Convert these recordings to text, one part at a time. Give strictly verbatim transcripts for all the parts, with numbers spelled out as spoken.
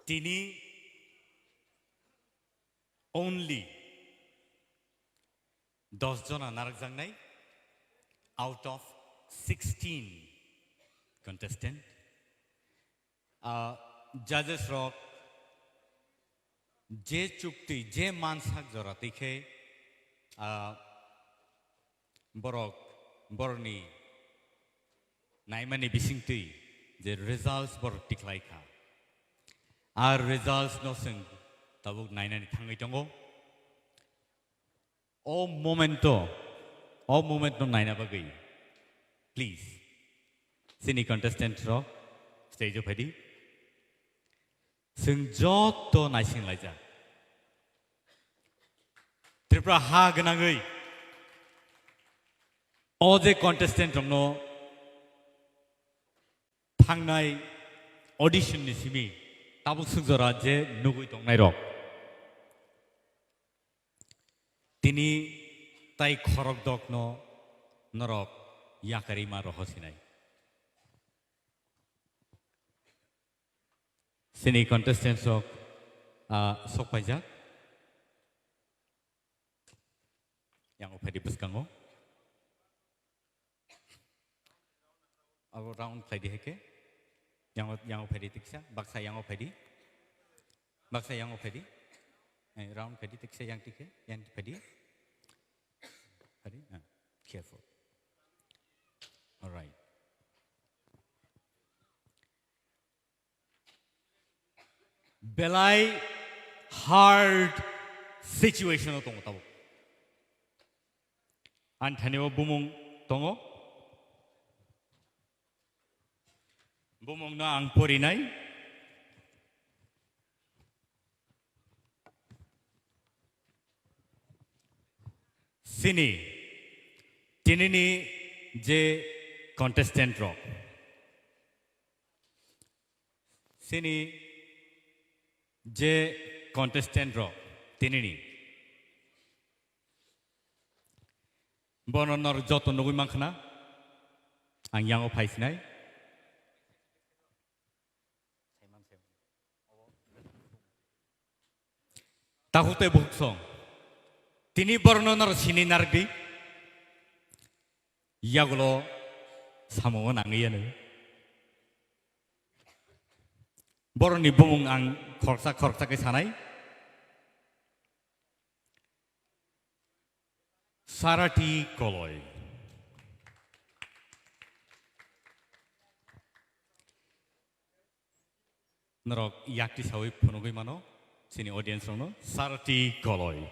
Tini only dos jona narwkjaknai out of sixteen contestant. Ah, judges rok je chukti, je mansak jora twi khe, ah, borok, borokni naimani bisingtwi je results borok tikhlai kha. Ar results no chwng tabuk nainani thangwi tongo. O momento, o moment no naina bagwi, please, chini contestant rok stage o phaidi. Chwng joto naising laijak. Tripura ha gwnangwi o je contestant rokno thangnai audition ni simi tabuk swk jora je nugwi tongnai rok. Tini tai khorok dokno norok yakarima roho sinai. Chini contestants rok, ah, sok paijak. Yang o phaidi bwskango. Abo round khlai di hai khe. Yang o, yang o phaidi tiksa, baksa yang o phaidi. Baksa yang o phaidi. Eh, round khlai di tiksa yang tikhe, yang phaidi. Phaidi, ah, careful. All right. Belai hard situation o tongo tabuk. Ani thani o bumung tongo. Bumung no ang porinai. Chini, tinini je contestant rok. Chini je contestant rok, tinini. Bono nor joto nugwi mankha na? Ang yango phai sinai. Takhuk tei bukhuk song. Tini borokno noro sini narwkdi. Yagulo samungo nangwi yanu. Borokni bumung ang khoroksa khoroksa khe sanai. Sarati Koloi. Norok yakti sawi phunugwi mano, chini audience rokno Sarati Koloi.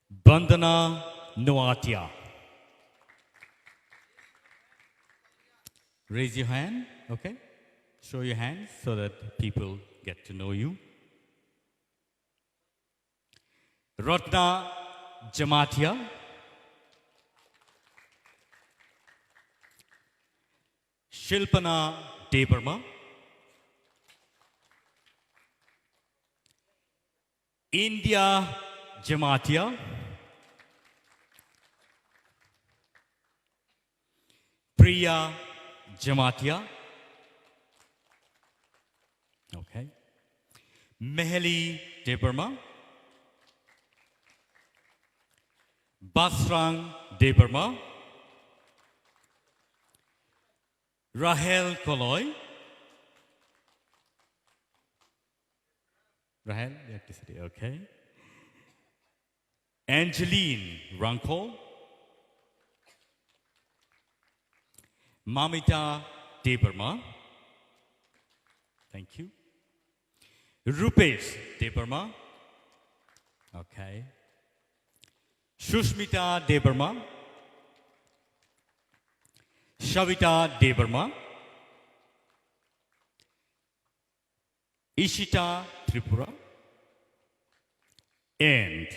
Bandana Noatia. Raise your hand, okay? Show your hand so that people get to know you. Ratna Jamatia, Shilpana Debbarma, India Jamatia, Priya Jamatia. Okay. Meheli Debbarma. Basrang Debbarma. Rahel Koloi. Rahel, you have to stay, okay. Angeline Rangkol. Mamita Debbarma. Thank you. Rupesh Debbarma. Okay. Sushmita Debbarma. Savita Debbarma. Ishita Tripura and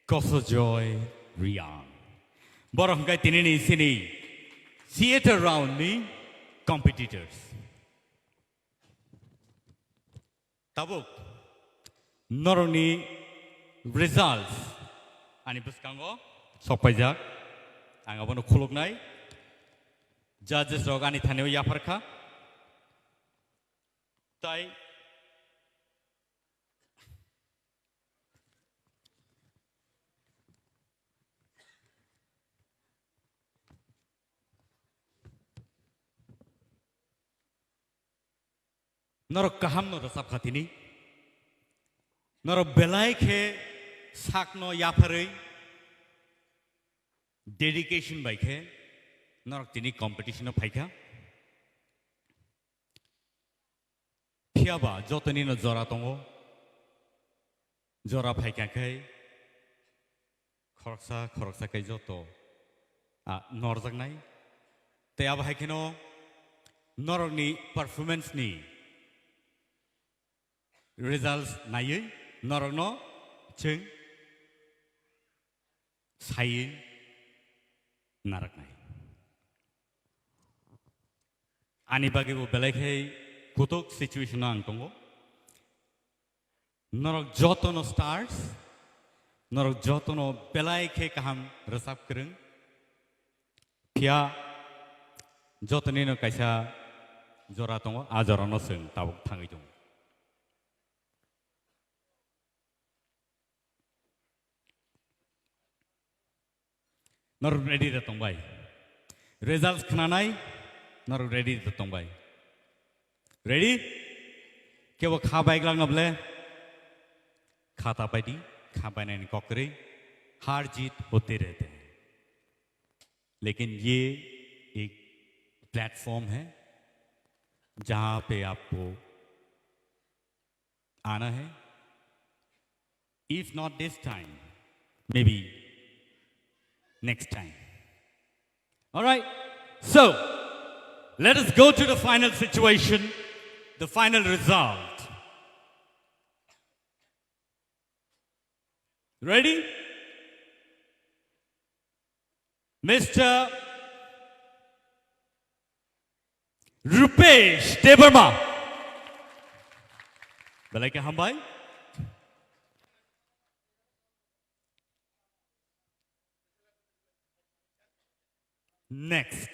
Kosojoy Riang. Borok hwnkhe tinini sini theater round ni competitors. Tabuk norokni results ani bwskango sokpaijak. Ang abono khuluknai. Judges rok ani thani o yaphar kha. Tai norok kaham no rwchap kha tini. Norok belai khe sakno yapharwi dedication bai khe norok tini competition o phaikha. Phiya ba jotoni no jora tongo. Jora phaikha khe khoroksa khoroksa khe joto, ah, norjaknai. Tei abo hai kheno norokni performance ni results naiwi norokno chwng saiwi naraknai. Ani bagwi bo belai khe kutuk situation o ang tongo. Norok jotono stars, norok jotono belai khe kaham rwchap kwrwng. Phiya jotonino kaisa jora tongo, a jorano chwng tabuk thangwi tongo. Norok ready da tongbai? Results khnanai, norok ready da tongbai? Ready? Kebo kha bai glak na ble? Kha ta pai di, kha bai nai kok kwrwi, har jeet hote rehte hain. Lekin ye ek platform hai, jahan pe aapko aana hai. If not this time, maybe next time. All right. So, let us go to the final situation, the final result. Ready? Mister Rupesh Debbarma. Belai khe hambai. Next.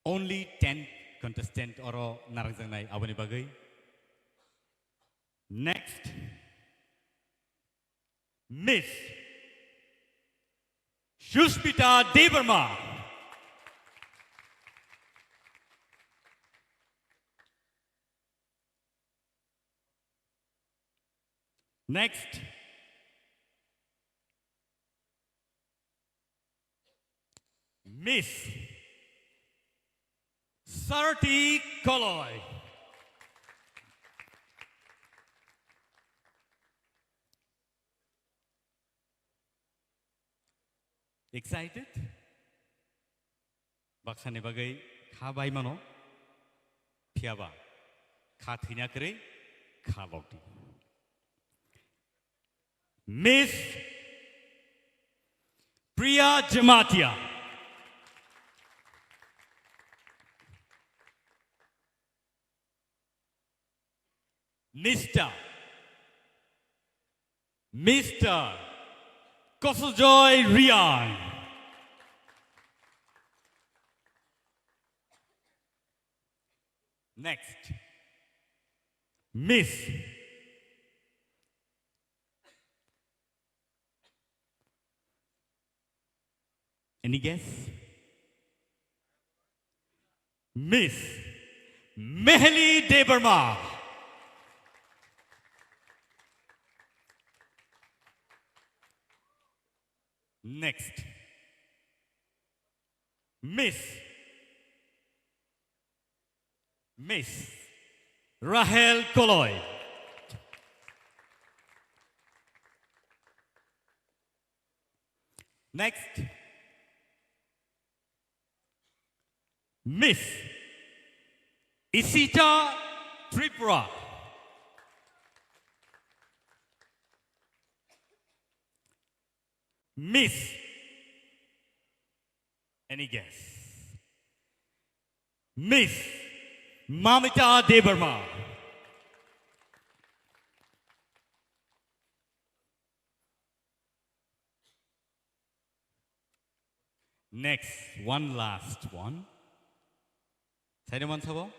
Only ten contestant oro narangjaknai aboni bagwi. Next. Miss Sushmita Debbarma. Next, Miss Sarati Koloi. Excited? Baksani bagwi kha bai mano, phiya ba kha thwina kwrwi kha lok di. Miss Priya Jamatia. Mister, Mister Kosojoy Riang. Next. Miss. Any guess? Miss Mehli Debbarma. Next. Miss. Miss Rahel Koloi. Next. Miss Isita Tripura. Miss. Any guess? Miss Mamita Debbarma. Next, one last one. Saino mansabo?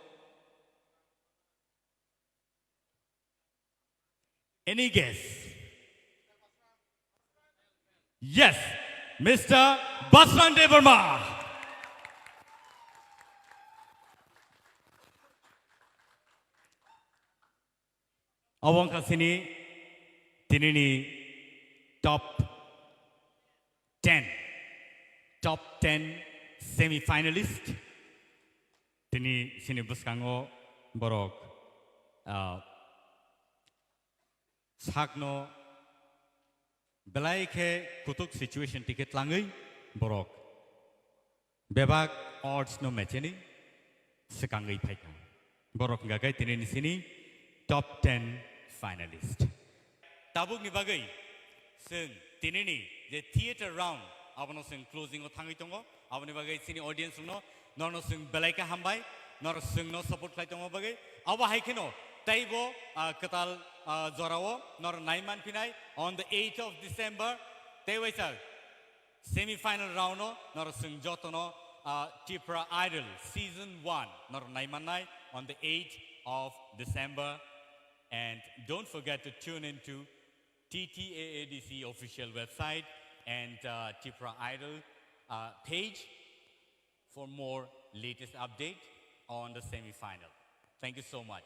Any guess? Yes, Mister Basran Debbarma. Abo wngkha chini tinini top ten, top ten semi-finalist. Tini chini bwskango borok, ah, sakno belai khe kutuk situation tike tlangwi borok bebak odds no mecheni swkangwi phaikha. Borok hwnkha khe tini ni sini top ten finalist. Tabukni bagwi chwng tinini je theater round abono chwng closing o thangwi tongo. Aboni bagwi chini audience rokno norno chwng belai khe hambai, nor chwngno support khlai tongma bagwi. Abo hai kheno teibo, ah, kwtal, ah, jorao nor nai manphinai on the eighth of December. Tei waisa semi-final round o nor chwng jotono, ah, Tipra Idol season one nor nai mannai on the eighth of December. And don't forget to tune in to T T A A D C official website and, uh, Tipra Idol, uh, page for more latest update on the semi-final. Thank you so much.